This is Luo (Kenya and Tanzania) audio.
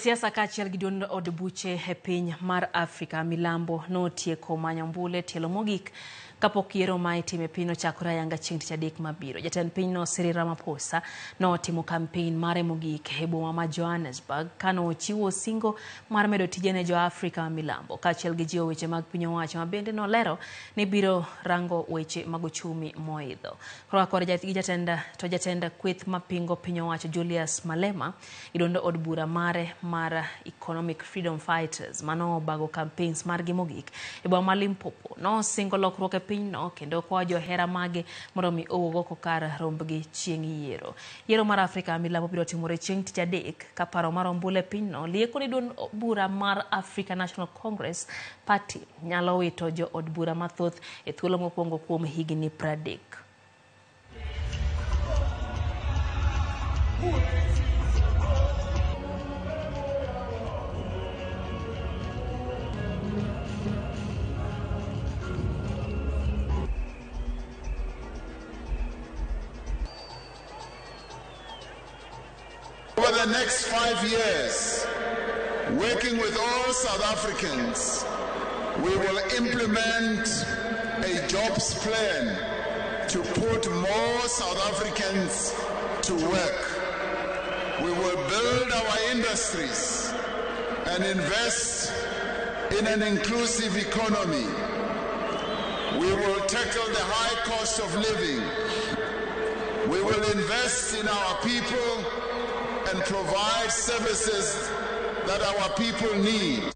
Josiasa kaachiel gi duond od buche e piny mar Afrika Milambo notieko manyo ombulu e tielo mogik kapok yiero ma itimo e pinyno ochakore ayanga chieng' tich adek mabiro. Jatend pinyno Cyril Ramaphosa notimo kampen mare mogik e boma ma Johannesburg kanochiwo singo mar medo tije ne jo Afrika ma Milambo kaachiel gi jiwo weche mag piny owacho ma bende nolero ni biro rango weche mag ochumi moidho. Korka gi jatend kweth mapingo piny owacho Julius Malema gi duond od bura mare mar Economic Freedom Fighters mano obago campaigns margi mogik e boma ma Limpopo nosingo lokruok e pinyno kendo kwayo johera mage mondo mi owuog oko kar rombgi chieng' yiero. Yiero mar Afrika Milambo biro timore chieng' tich adek ka paro mar ombulu e pinyno lieko ni duond bura mar African National Congress Party nyalo wito jo od bura mathoth e thuolo mokwongo kuom higni 30. Over the next 5 years, working with all South Africans, we will implement a jobs plan to put more South Africans to work. We will build our industries and invest in an inclusive economy. We will tackle the high cost of living. We will invest in our people and provide services that our people need.